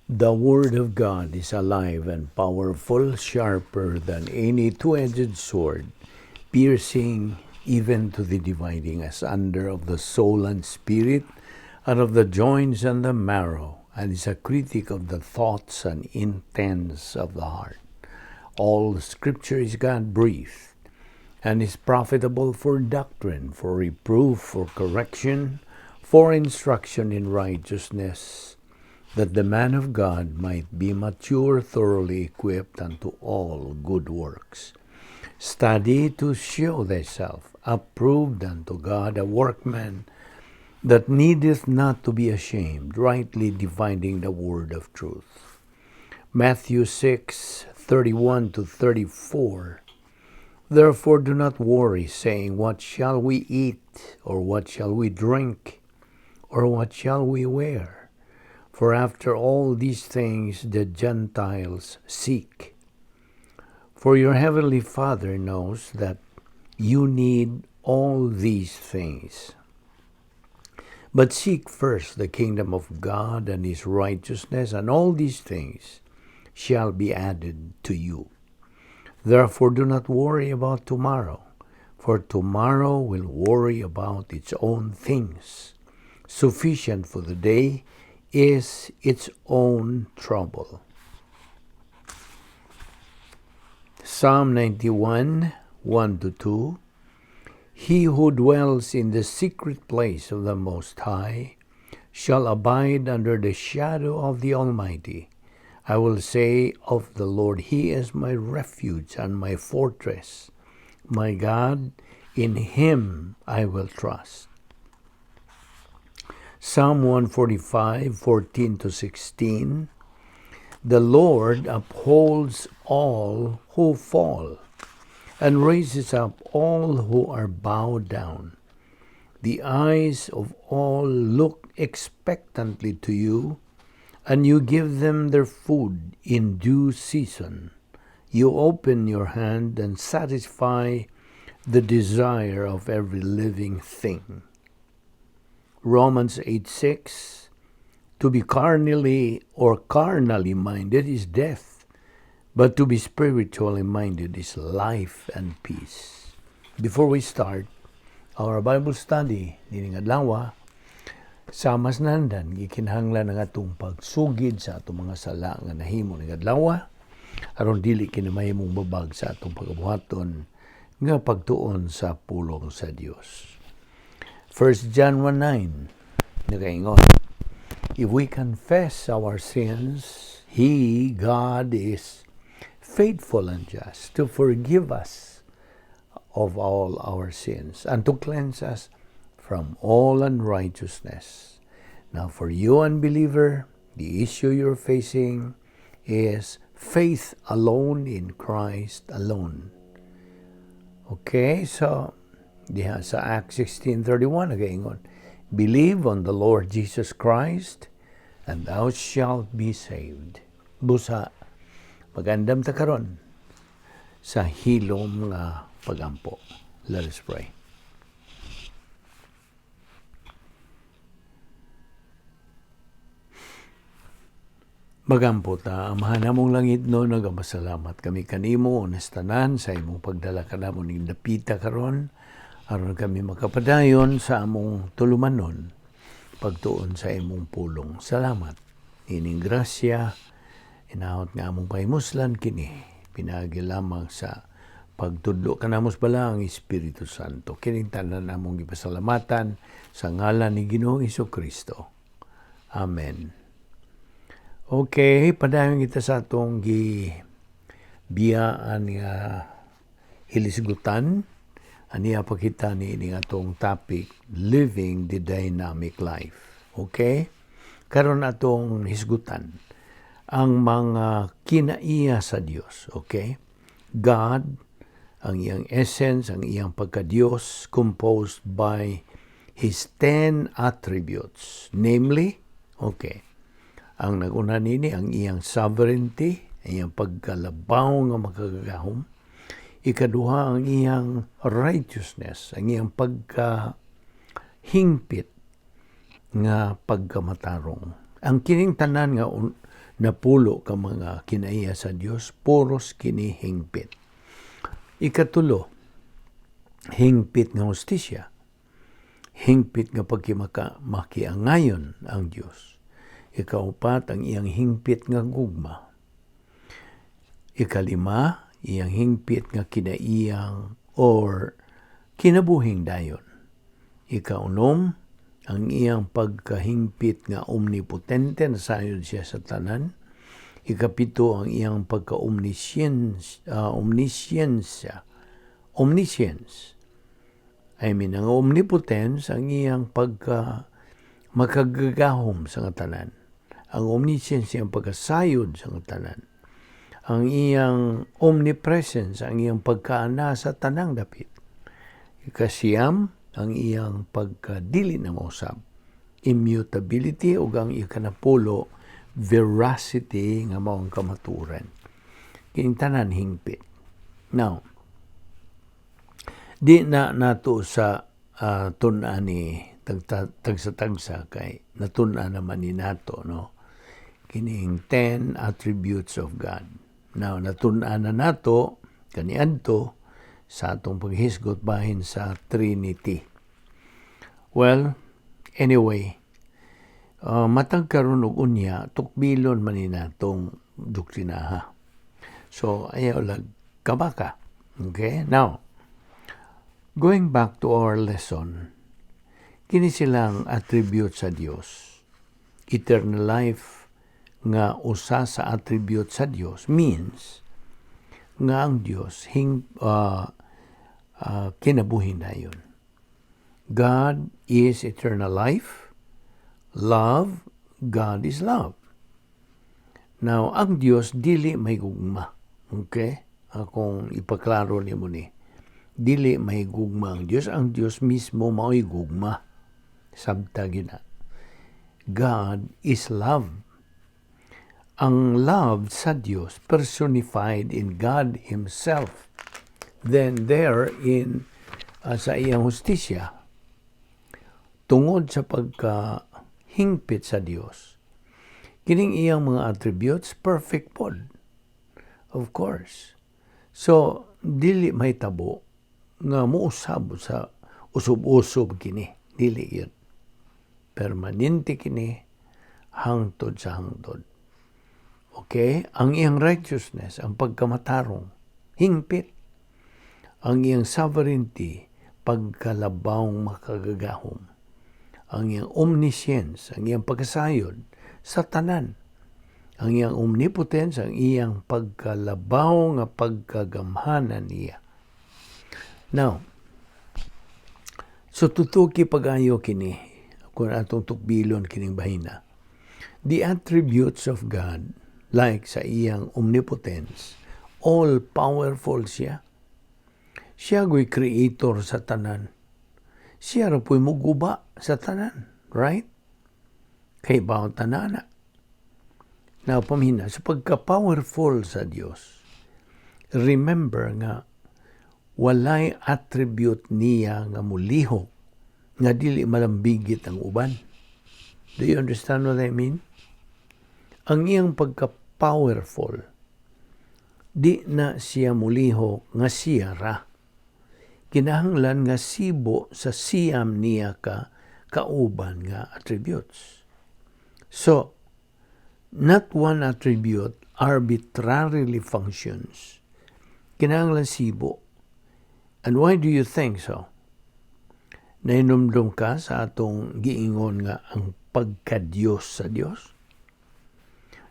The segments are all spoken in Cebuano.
The Word of God is alive and powerful, sharper than any two-edged sword, piercing even to the dividing asunder of the soul and spirit, and of the joints and the marrow, and is a critic of the thoughts and intents of the heart. All Scripture is God-breathed, and is profitable for doctrine, for reproof, for correction, for instruction in righteousness, that the man of God might be mature, thoroughly equipped unto all good works. Study to show thyself approved unto God, a workman that needeth not to be ashamed, rightly dividing the word of truth. Matthew 6:31 to 34. Therefore do not worry, saying, "What shall we eat?" Or, "What shall we drink?" Or, "What shall we wear?" For after all these things the Gentiles seek. For your heavenly Father knows that you need all these things. But seek first the kingdom of God and his righteousness, and all these things shall be added to you. Therefore do not worry about tomorrow, for tomorrow will worry about its own things. Sufficient for the day is its own trouble. Psalm 91:1-2. He who dwells in the secret place of the Most High shall abide under the shadow of the Almighty. I will say of the Lord, He is my refuge and my fortress. My God, in Him I will trust. Psalm 145:14-16. The Lord upholds all who fall and raises up all who are bowed down. The eyes of all look expectantly to you, and you give them their food in due season. You open your hand and satisfy the desire of every living thing. Romans 8:6. To be carnally or carnally minded is death, but to be spiritually minded is life and peace. Before we start our Bible study nining adlaw, sa mas nandan gikinahanglan ang atong pagsugid sa atong mga sala nga nahimo ning adlaw, aron dili kini mahimong babag sa atong pagabuhaton nga pagtuon sa pulong sa Dios. 1 John 1:9 nagaingon, "If we confess our sins, He, God, is faithful and just to forgive us of all our sins and to cleanse us from all unrighteousness." Now, for you, unbeliever, the issue you're facing is faith alone in Christ alone. Okay, so diha sa Acts 16:31 nagaingon, "Believe on the Lord Jesus Christ and thou shalt be saved." Busa magandam ta karon sa hilom nga pagampo. Let us pray. Magampo ta, Amahan namong langit no, nagamasalamat kami kanimo unas tanan sa imong pagdala kanamo ning dapita karon aron kami makapadayon sa among tulumanon pagtuon sa imong pulong. Salamat. Ining grasya inahot nga among pahimuslan kini pinaagi lamang sa pagtudlo kanamo sa Balaang Espiritu Santo. Kining tanan among gipasalamatan sa ngalan ni Ginoong Kristo. Amen. Okay, padayon kita sa atong gi biyaan nga hilisgutan. Aniya pa kita ni ini atong topic, living the dynamic life. Okay? Karon atong hisgutan ang mga kinaiya sa Dios. Okay? God, ang iyang essence, ang iyang pagka-Diyos, composed by His 10 attributes. Namely, okay, ang naguna nini, ang iyang sovereignty, ang iyang pagkalabaw nga makagagahom. Ikaduha, ang iyang righteousness, ang iyang pagkahingpit nga pagkamatarong. Ang kining tanan nga napulo ka mga kinaiya sa Dios, puros kini hingpit. Ikatulo, hingpit nga hustisya. Hingpit nga pagkimaka makiangayon ang Dios. Ikaupat, ang iyang hingpit nga gugma. Ikalima, iyang hingpit nga kinaiyang or kinabuhing dayon. Ikaunom, ang iyang pagkahingpit nga omnipotente, nasayod siya sa tanan. Ikapito, ang iyang pagka-omniscience, omniscience, omniscience. I mean, ang omnipotence, ang iyang pagka makagagahom sa nga tanan. Ang omniscience, iyang pagkasayod sa nga tanan. Ang iyang omnipresence, ang iyang pagkaana sa tanang dapit. Ikasiyam, ang iyang pagkadili na mausab. Immutability, ug ang ikanapulo, veracity, nga mao ang kamaturan. Kining tanan hingpit. Now, di na nato sa tun-an ni tagsa-tagsa kay natun-an naman ni nato, no, kining 10 attributes of God. Now, natun-an na nato kaniadto sa atong paghisgot bahin sa Trinity. Well, anyway, matag karon ug unya, tukbilon man ni natong doktrinaha. So ayaw lag kabaka. Okay? Now, going back to our lesson, kini silang attribute sa Dios. Eternal life nga usa sa attribute sa Dios means nga ang Dios hing kinabuhi dayon. God is eternal life. Love, God is love. Now, ang Dios dili may gugma. Okay? Akong ipaklaro nimo ni. Dili may gugma ang Dios. Ang Dios mismo mao'y gugma. Sabta gina. God is love. Ang love sa Dios personified in God Himself. Then there in sa iyang hustisya, tungod sa pagkahingpit sa Dios, kining iyang mga attributes perfect pod. Of course. So dili may tabo nga muusab sa usob-usob kini. Dili yun. Permanente kini hangtod sa hangtod. Okay? Ang iyang righteousness, ang pagkamatarong, hingpit. Ang iyang sovereignty, pagkalabawng makagagahom. Ang iyang omniscience, ang iyang pagkasayod sa tanan. Ang iyang omnipotence, ang iyang pagkalabaw nga pagkagamhanan niya. Now, so tutuki pag-ayo kini, kung atong tukbilon kining bahina. The attributes of God, like sa iyang omnipotence, all-powerful siya. Siya go'y creator sa tanan. Siya ra po'y muguba sa tanan, right? Kay bawat tanana. Now, paminawon, sa pagka-powerful sa Dios, remember nga walay attribute niya nga mulihok nga dili malambigit ang uban. Do you understand what I mean? Ang iyang pagka-powerful, di na siya mulihok nga siya ra. Kinahanglan nga sibo sa siyam niya ka kauban nga attributes. So, not one attribute arbitrarily functions. Kinahanglan sibo. And why do you think so? Nahinumdum ka sa atong giingon nga ang pagka-Diyos sa Dios?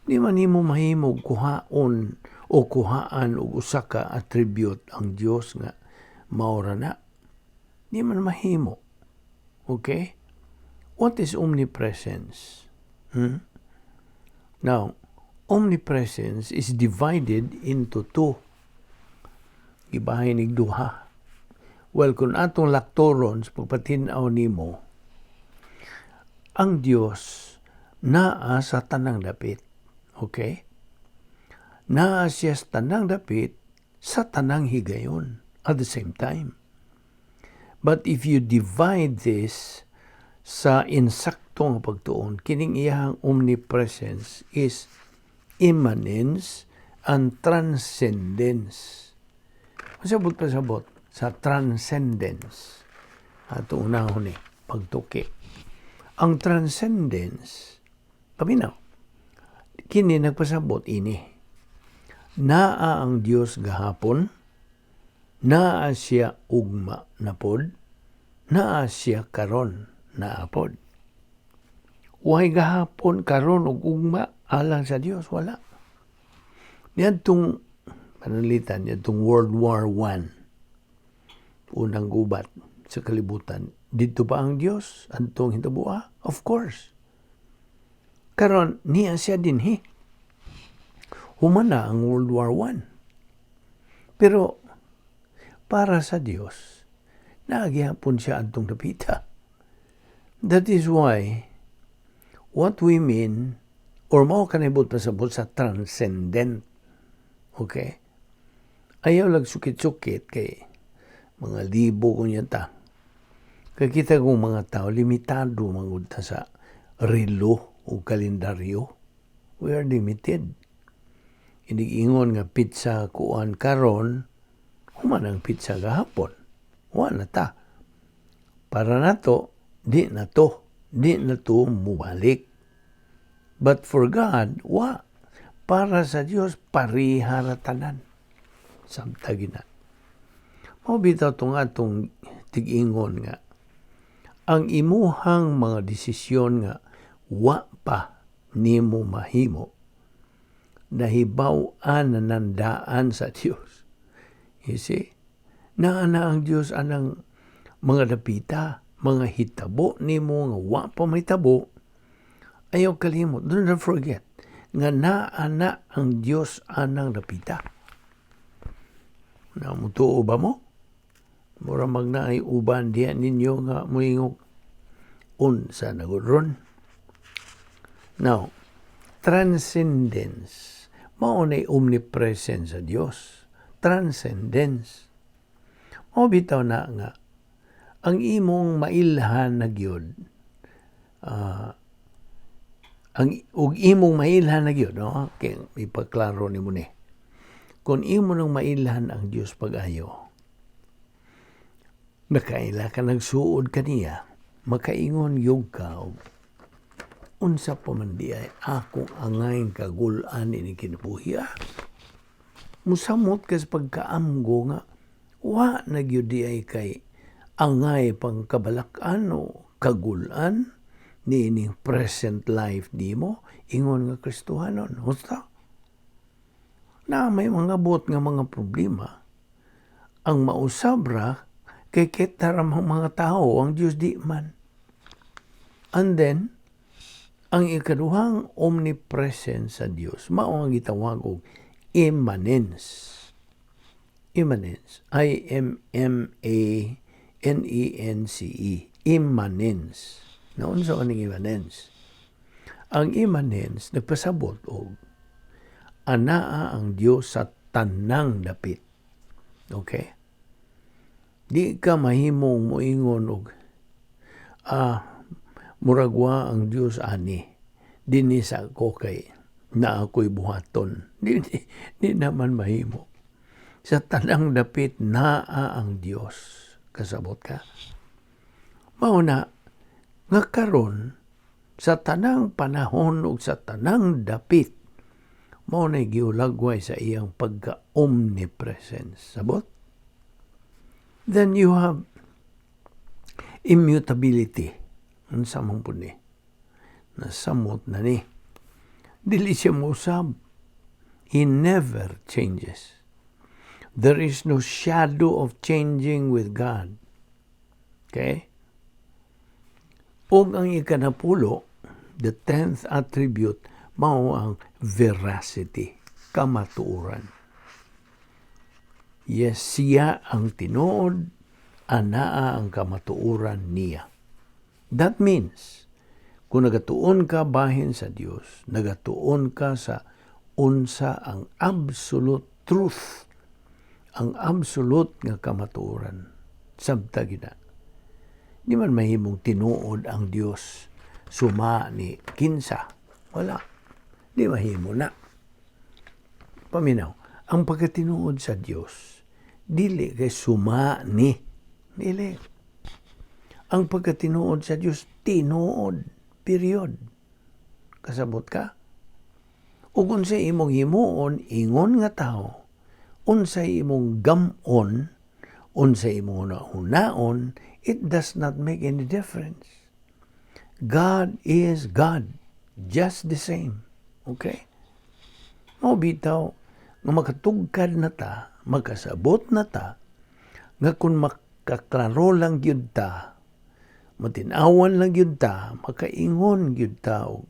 Di man nimo mahimo kuhaon o kuhaan og usa ka attribute ang Dios nga maora na. Di man mahimo. Okay? What is omnipresence? Hmm? Now, omnipresence is divided into two. Gibahin ig duha. Well, kung atong laktoron sa pagpatin-aw nimo, ang Dios naa sa tanang dapit. Okay? Naa siya sa tanang dapit sa tanang higayon at the same time. But if you divide this Sa insakto nga pagtuon, kining iyahang omnipresence is immanence and transcendence. Pasabot, pasabot sa transcendence. Ato unahon ni pagtuki. Ang transcendence, paminaw, kini nagpasabot ini. Naa ang Dios gahapon, naa siya ugma na pod, naa siya karon naa pod. Way gahapon, karon ug ugma alang sa Dios, wala. Niadtong pananglitan, niadtong World War I, unang gubat sa kalibutan, didto pa ang Dios adtong hitaboa? Of course. Karon niya siya dinhi. Human na ang World War I. Pero para sa Dios, naa gihapon siya adtong dapita. That is why what we mean or mao kanibot pasabot sa transcendent. Okay? Ayaw lag sukit-sukit kay mga libo kunya ta. Kay kita kung mga tao, limitado mangud ta sa relo o kalendaryo. We are limited. Inig-ingon nga petsa kuan karon, human ang petsa gahapon. Wa na ta. Para nato, di na to. Di na to mubalik. But for God, wa. Para sa Dios, pareha ra tanan. Samtang gina. Mao bitaw tong atong tig-ingon nga ang imuhang mga desisyon nga wa pa nimo mahimo, nahibaw-an na nandaan sa Dios. You see? Naa na ang Dios anang mga dapita, mga hitabo nimo nga wa pa mahitabo. Ayaw kalimot, do not forget nga naa na ang Dios anang dapita. Na mutuo ba mo? Mura magnaay uban diya ninyo nga muingog unsa na gud ron. Now, transcendence. Mao nay omnipresence sa Dios. Transcendence. Mao bitaw na nga ang imong mailhan na gyud, ang ug imong mailhan na gyud, no, kay ipaklaro nimo ni, kung imo nang mailhan ang Dios pag-ayo, nakaila ka, nagsuod kaniya, makaingon gyud ka og unsa pa man di ay akong angay kagul-an ini kinabuhi ah. Musamot ka sa pagkaamgo nga wa na gyud di ay kay angay pang kabalakan o kagulan niining present life nimo ingon nga Kristohanon. Husto na may mga bot nga mga problema ang mausab ra kay kita ra mga tao, ang Dios di man. And then ang ikaduhang omnipresence sa Dios mao ang gitawag og immanence. Immanence, I M M A N E N C E, immanence. Naunsa aning immanence? Ang immanence nagpasabot og anaa ang Dios sa tanang dapit. Okay? Di ka mahimong moingon og murag wa ang Dios ani dinhi sa ako kay naa ko'y buhaton. Di naman mahimo. Sa tanang dapit naa ang Dios. Kasabot ka? Mao na nga karon sa tanang panahon ug sa tanang dapit, mao na giulagway sa iyang pagka-omnipresence. Sabot? Then you have immutability. Unsa man pud ni? Nasamot na ni. Dili siya mosab. He never changes. There is no shadow of changing with God. Okay? Ug ang ikanapulo, the 10th attribute, mao ang veracity, kamatuoran. Yes, siya ang tinuod, anaa ang kamatuoran niya. That means, kung nagatuon ka bahin sa Dios, nagatuon ka sa unsa ang absolute truth, ang absolute nga kamatuoran. Sabta gina. Di man mahimong tinuod ang Dios suma ni kinsa. Wala. Di mahimo na. Paminaw, ang pagkatinuod sa Dios dili kay suma ni. Dili. Ang pagkatinuod sa Dios, tinuod. Period. Kasabot ka? Ug unsay imong himuon ingon nga tao, unsay imong gam-on, unsay imong hunaon, it does not make any difference. God is God, just the same. Okay? Mao bitaw nga makatugkad na ta, makasabot na ta, nga kung makaklaro lang gyud ta, matinawan lang gyud ta, makaingon gyud ta og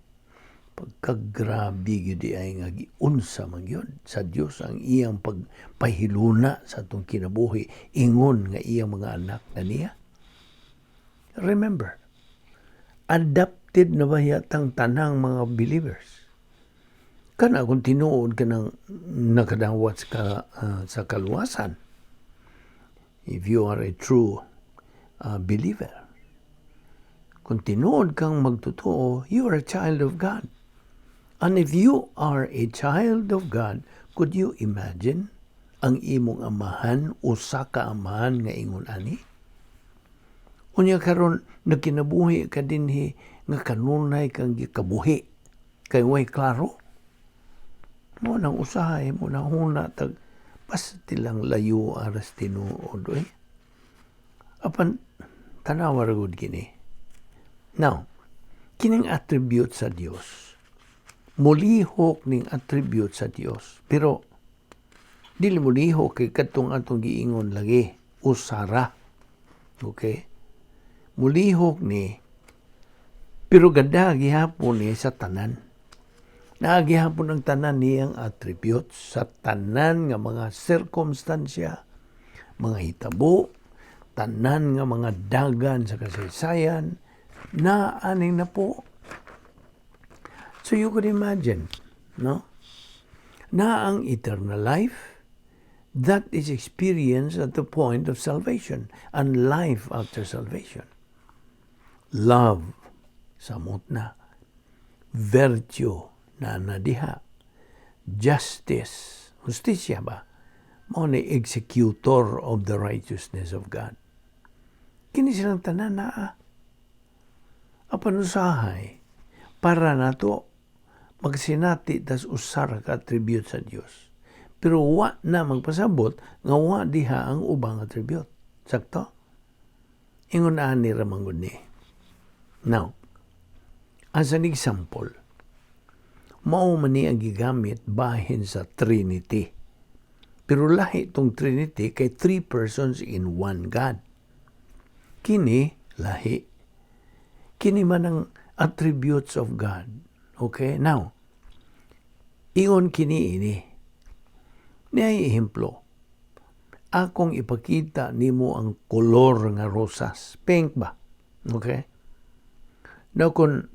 pagkagrabe gyud ay nga giunsa man gyud sa Dios ang iyang pagpahiluna sa atong kinabuhi ingon nga iyang mga anak na niya. Remember, adopted na ba yatang tanang mga believers? Kana kung tinuod ka ng nakadawat ka sa kaluwasan. If you are a true believer. Kung tinuod kang magtotoo, you are a child of God. And if you are a child of God, could you imagine ang imong amahan, usa ka amahan nga ingon ani? Unya karon nagkinabuhi ka dinhi nga kanunay kang gikabuhi kay way klaro. Mao nang usahay mo na huna tag basta lang layo aras tinuod oy. Apan tanawa ra gud kini. Now, kining attribute sa Dios, mulihok ning attribute sa Dios. Pero dili mulihok kay kadtong atong giingon lagi usara. Okay? Mulihok ni pero ganda gihapon ni sa tanan. Naa gihapon ang tanan niyang attributes sa tanan nga mga sirkumstansya, mga hitabo, tanan nga mga dagan sa kasaysayan, na aning na po. So you could imagine, no? Na ang eternal life that is experienced at the point of salvation and life after salvation. Love, samot na. Virtue, na na diha. Justice, hustisya ba? Mao ni executor of the righteousness of God. Kini silang tanan naa. Apan usahay, para nato magsinati tas usara ka attribute sa Dios. Pero wa na magpasabot nga wa diha ang ubang attribute. Sakto? Ingon ani ra man gud ni. Now, as an example, mao man ni ang gigamit bahin sa Trinity. Pero lahi tong Trinity kay three persons in one God. Kini lahi. Kini man ang attributes of God. Okay? Now, ingon kini ini. Niay ehemplo. Akong ipakita nimo ang kolor nga rosas. Pink ba? Okay? Now, kung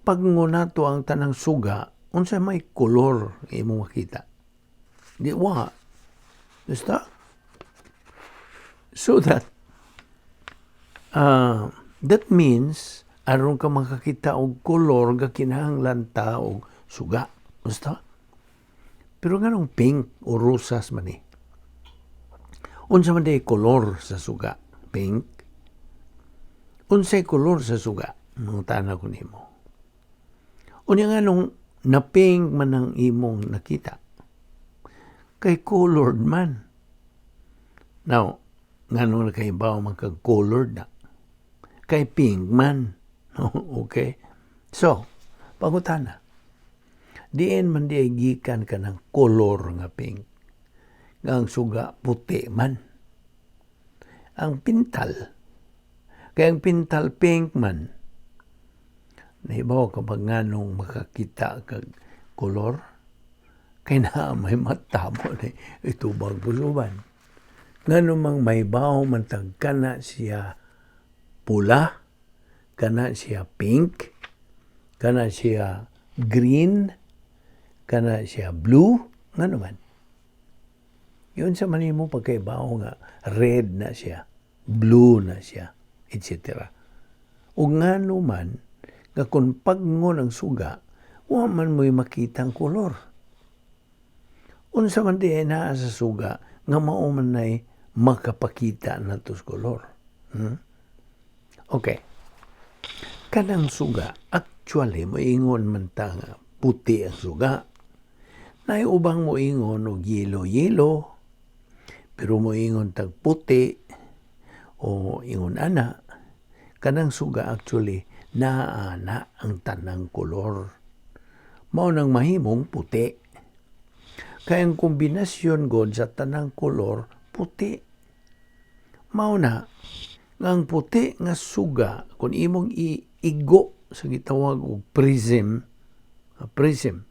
pagnguna to ang tanang suga, unsa may kolor nga imong makita? Di wa. Basta? So that means aron ka makakita og kolor ga kinahanglan ta og suga. Basta? Pero nganong pink o rosas man ni? Unsa man day kolor sa suga? Pink? Unsay kolor sa suga? Mangutana ko nimo. Unya nganong na-pink man ang imong nakita? Kay colored man. Now, nganong nakahibaw man kag colored na? Kay pink man. Okay? So, pangutana. Diin man di ay gikan ka ng kolor nga pink? Nga ang suga puti man. Ang pintal. Kaya ang pintal pink man. Nahibaw ka ba nganong makakita kag kolor? Kay naa may mata mo ni itubag pusuban. Ngano mang mahibaw man tag kana siya pula, kana siya pink, kana siya green, kana siya blue, ngano man? Yun sa manimo pagkaibaw nga red na siya, blue na siya. etc. Ug ngano man nga kung pagngon ang suga, wa man mo'y makita ang kolor? Unsa man diay naa sa suga nga mao man nay makapakita nato sa kolor? Hmm? Okay. Kanang suga, actually, moingon man ta nga puti ang suga. Naay ubang moingon og yellow-yellow, pero moingon tag puti o ingon ana. Kanang suga, actually, naa na ang tanang kolor. Mao nang mahimong puti. Kay ang kombinasyon god sa tanang kolor, puti. Mao na nga ang puti nga suga, kung imong iigo sa gitawag og prism, prism,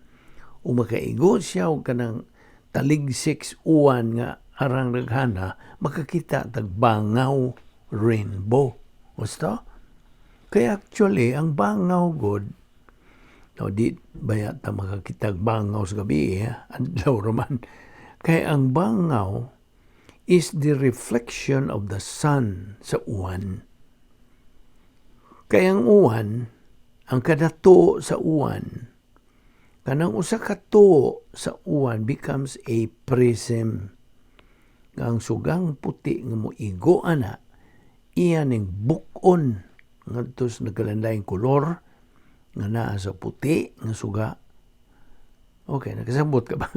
o makaigo siya og kanang taligsik uwan nga arang daghana, makakita tag bangaw, rainbow. Gusto? Kaya actually, ang bangaw god, no, di baya ta makakita bangaw sa gabi, eh, adlaw raman. Kaya ang bangaw is the reflection of the sun sa uwan. Kaya ang uwan, ang kada tuo sa uwan, kanang usa ka tuo sa uwan becomes a prism. Nga ang sugang puti nga moigo ana, iya ning buk-on ngadto sa nagkalanlaing kolor nga naa sa puti nga suga. Okay, nakasabot ka ba?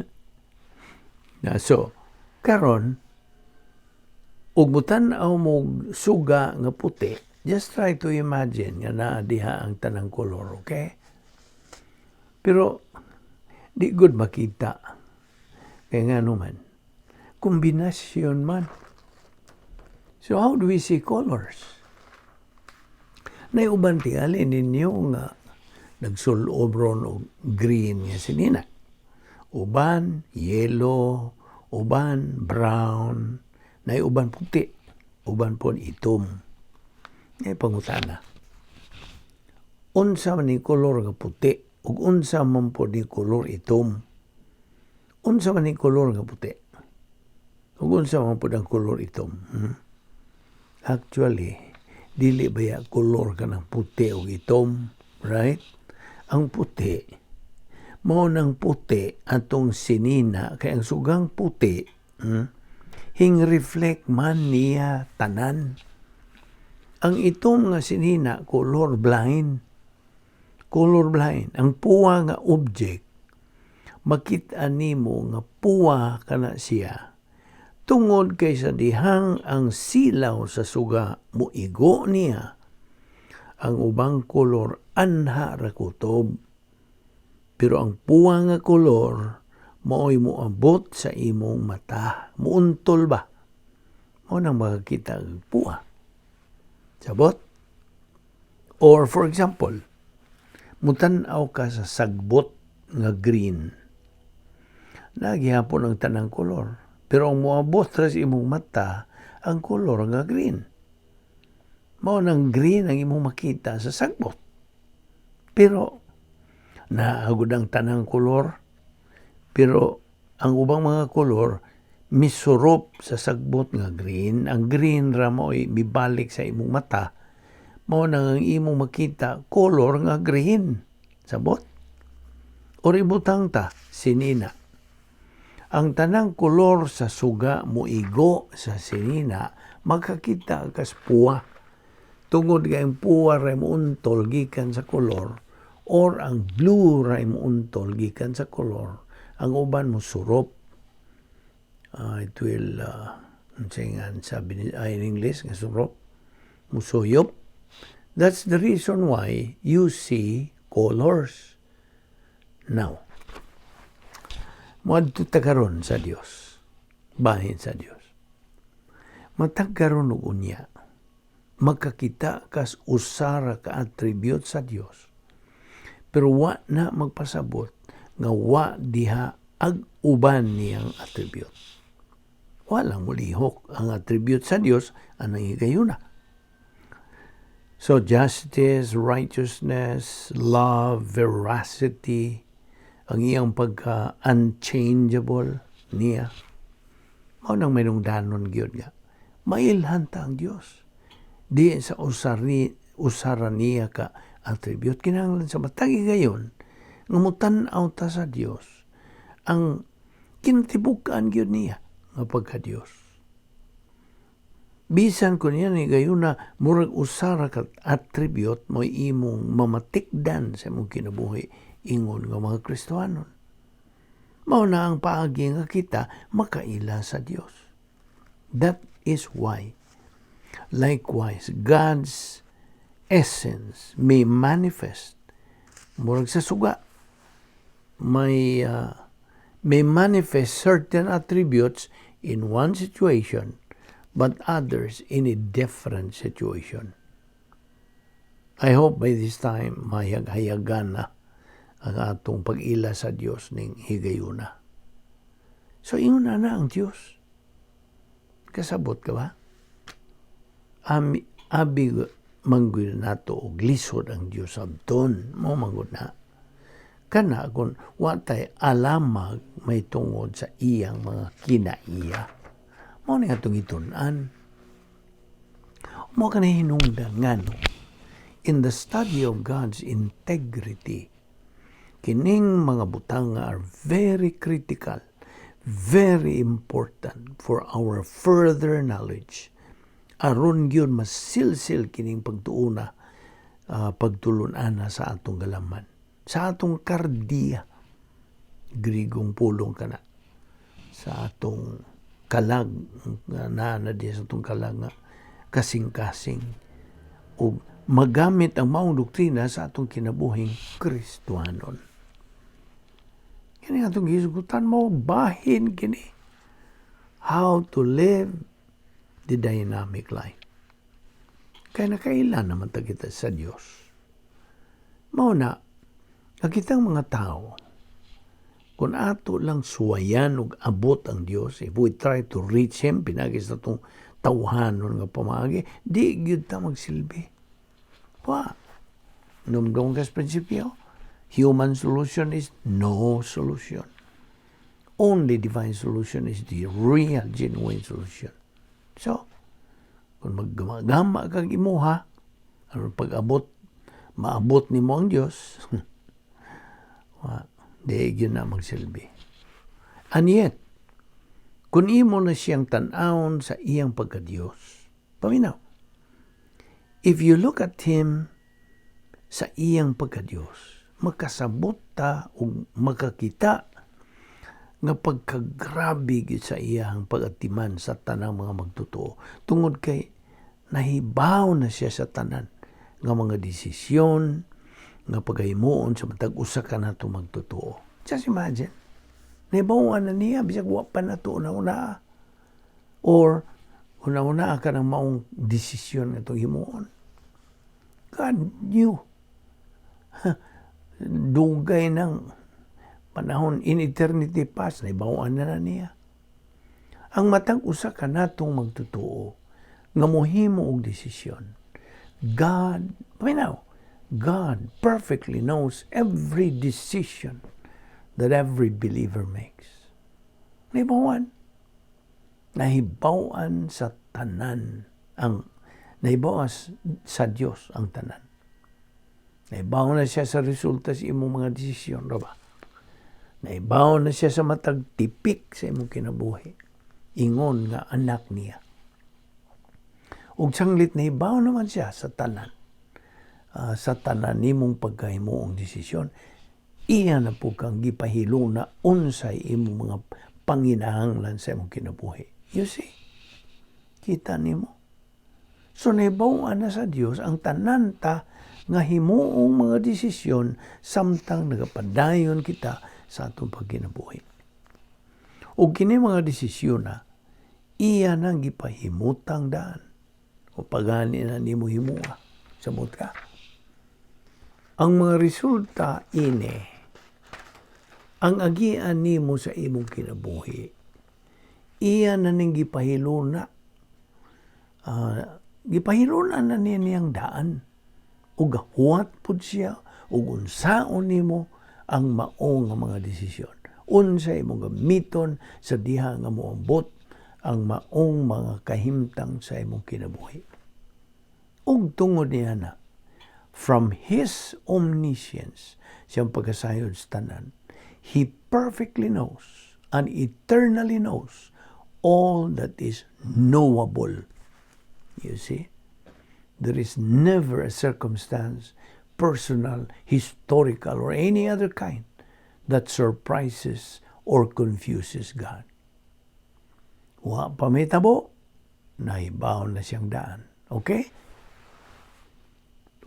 Na, so, karon, ug mutan-aw mo suga nga puti, just try to imagine nga naa diha ang tanang kolor, okay? Pero, di gud makita. Kaya nga naman, kombinasyon man. So how do we see colors? Nay uban tingali ninyo nga nagsulob ron og green nga sinina. Uban yellow, uban brown, nay uban puti, uban pod itom. Ngay pangutana. Unsa man ni kolor nga puti ug unsa man pod ni kolor itom? Unsa man ni kolor nga puti? Ug unsa man pod ang kolor itom? Hmm? Actually, dili baya kolor kanang puti ug itom, right? Ang puti, mao nang puti atong sinina kay ang sugang puti, hing reflect man niya tanan. Ang itom nga sinina, color blind. Color blind. Ang puwa nga object, makita nimo nga puwa kana siya tungod kay sa dihang ang silaw sa suga moigo niya, ang ubang kolor anha ra kutob. Pero ang puwa nga kolor mao'y moabot sa imong mata. Muuntol ba? Mao nang makakita ang puwa. Sabot? Or for example, mutan-aw ka sa sagbot nga green. Naa gihapon ang tanang kolor. Pero ang moabot ra sa imong mata, ang kolor nga green. Mao nang green ang imong makita sa sagbot. Pero naa gud ang tanang kolor. Pero ang ubang mga kolor misurop sa sagbot nga green. Ang green ra mo'y mibalik sa imong mata. Mao nang ang imong makita kolor nga green. Sabot? Or ibutang ta sinina. Ang tanang kolor sa suga moigo sa sinina, makakita kas puwa. Tungod kay ang puwa ra muuntol gikan sa kolor or ang blue ra muuntol gikan sa kolor, ang uban mo surop. It will, nga sabi ni, in English nga surop, musuyop. That's the reason why you see colors. Now, moadto ta karon sa Dios. Bahin sa Dios. Matag karon og unya, magkakita kas usara ka attribute sa Dios. Pero wa na magpasabot nga wa diha ag uban niyang attribute. Walang mulihok ang attribute sa Dios anang higayuna. So justice, righteousness, love, veracity, ang iyang pagka unchangeable niya. Mao nang may danon gyud nga mailhan ta ang Dios. Di sa usara niya ka attribute. Kinahanglan sa matag higayon nga mutan-aw ta sa Dios ang kinatibuk-an gyud niya nga pagka-Dios. Bisan kung yan higayuna murag usara ka attribute mo imong mamatikdan sa imong kinabuhi ingon nga mga Kristohanon. Mao na ang paagi nga kita makaila sa Dios. That is why, likewise, God's essence may manifest murag sa suga, may manifest certain attributes in one situation but others in a different situation. I hope by this time mahayag-hayagan na ang atong pag-ila sa Dios ning higayuna. So ingon na na ang Dios. Kasabot ka ba? Abi manggod nato og lisod ang Dios sabton mo manggod na. Kana kung wa tay alamag may tungod sa iyang mga kinaiya. Mao ni atong gitun-an. Mao ka hinungdan ngano in the study of God's integrity, kining mga butang are very critical, very important for our further knowledge. Aron gyud masilsil kining pagtuona, pagtulun-ana sa atong galaman, sa atong kardia, Grigong pulong kana, sa atong kalag nga naa na di sa atong kalag nga kasing-kasing ug magamit ang maong doktrina sa atong kinabuhing Kristohanon. Kini atong gisugutan mo bahin kini how to live the dynamic life. Kaya nakaila naman ta kita sa Dios. Mao na, ang kitang mga tao, kung ato lang suwayan ug abot ang Dios, if we try to reach Him, pinagi sa atong tawhanon nga pamaagi, di gyud ta magsilbi. Wa. Numdong kas prinsipyo, human solution is no solution. Only divine solution is the real, genuine solution. So, kung maggama kag imuha, aron pag-abot, maabot nimo ang Dios, wa, di gyud na magsilbi. And yet, kung imo na siyang tan-awon sa iyang pagka-Dios, paminaw, if you look at Him sa iyang pagka-Dios, makasabot ta ug makakita nga pagkagrabe gyud sa iyang pag-atiman sa tanang mga magtotoo tungod kay nahibaw na siya sa tanan nga mga desisyon nga paghimuon sa matag usa ka nato magtotoo. Just imagine. Nahibawan na niya bisag wa pa nato una-una or una-una ka ng maong desisyon nga itong himuon. God knew. Dugay ng panahon in eternity past, nahibawan na niya. Ang matag usa ka natong magtotoo nga mohimo og desisyon. God, paminaw, God perfectly knows every decision that every believer makes. Nahibawan. Nahibawan sa tanan ang nahibawan sa Dios ang tanan. Nahibaw na siya sa resulta sa imong mga desisyon, ba? Nahibaw na siya sa matag tipik sa imong kinabuhi. Ingon nga anak niya. Ug sanglit nahibaw naman siya sa tanan. Sa tanan nimong pagkahimuong desisyon, iya na po kang gipahiluna unsay imong mga panginahanglan sa imong kinabuhi. You see? Kita nimo. So nahibaw na sa Dios ang tanan ta nga himuong mga desisyon samtang nagapadayon kita sa atong pagkinabuhi. Ug kini mga desisyon na iya nang gipahimutang daan o pagani na nimo himua. Samot ka. Ang mga resulta ini ang agian nimo sa imong kinabuhi, iya na ning gipahiluna, gipahiluna na niya niyang daan ug huwat pud siya ug unsaon nimo ang mao nga mga desisyon, unsa imong gamiton sa diha nga moabot ang maong mga kahimtang sa imong kinabuhi. Ug tungod niana, from His omniscience, siyang pagkasayod sa tanan, He perfectly knows and eternally knows all that is knowable. You see? There is never a circumstance, personal, historical, or any other kind, that surprises or confuses God. Wa pa mahitabo, nahibaw na siyang daan. Okay?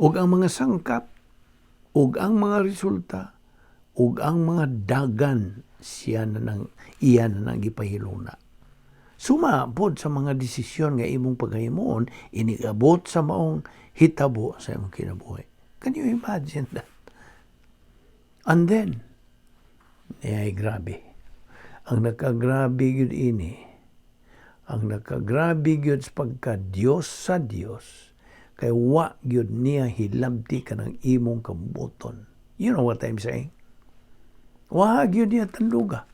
Ug ang mga sangkap, ug ang mga resulta, ug ang mga dagan, siya na nang iya na nang gipahiluna. Suma pod sa mga desisyon nga imong paghimuon, inigabot sa maong hitabo sa imong kinabuhi. Can you imagine that? And then, ay grabe. Ang nakagrabe gyud ini, ang nakagrabe gyud sa pagka Dios sa Dios, kay wa gyud niya hilabti kanang imong kabubut-on. You know what I'm saying? Wa gyud niya tanduga.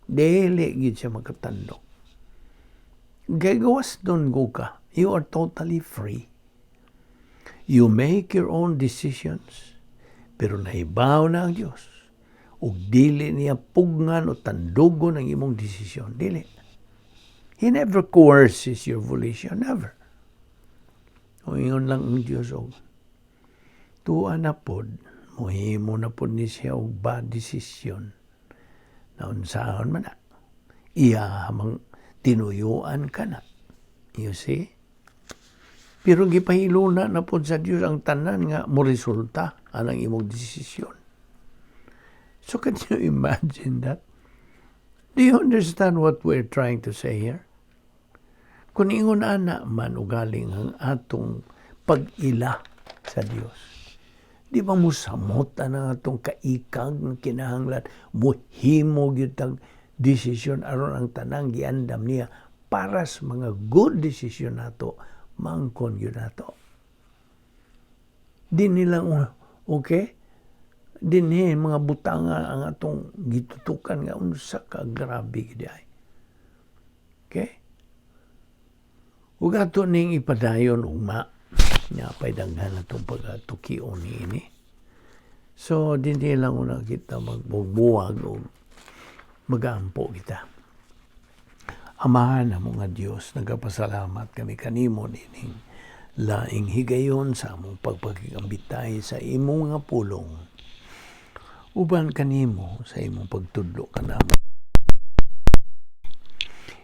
Dili gyud siya makatandog. Kay gawas doon go ka. You are totally free. You make your own decisions, pero nahibaw na ang Diyos. Ug dili niya pugnan o tandugon ang imong desisyon. Dili. He never coerces your volition. Never. O ingon lang ang Diyos og tuwa na pod, mohimo na pod ni siya og bad decision. Na unsaon man na. Iya mang tinuyuan ka na. You see? Pero gipahiluna na pod sa Dios ang tanan nga mo resulta anang imong desisyon. So can you imagine that? Do you understand what we're trying to say here? Kung ingon ana man ugaling ang atong pag-ila sa Dios, di ba musamot ang atong kaikag nga kinahanglan muhimo gyud tag desisyon aron ang tanang giandam niya para sa mga good decision nato mangkon gyud nato? Di nila, okay, dinhi mga butanga ang atong gitutukan nga unsa ka grabe gid ay. Okay? Ug ato ning ipadayon ugma nya pay daghan atong pagatukion niini. So dinhi lang una kita magbubuwag og magaampo kita. Amahan namo nga Dios, nagapasalamat kami kanimo nining laing higayon sa among pagpakigambitay sa imong nga pulong. Uban kanimo sa imong pagtudlo kanamo.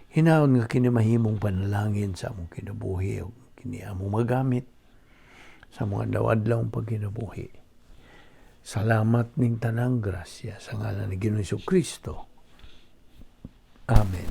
Hinaon nga kini mahimong panalangin sa among kinabuhi ug kini among magamit sa mga adlaw-adlaw pagkinabuhi. Salamat ning tanang grasya sa ngalan ni Ginoong Kristo. Amen.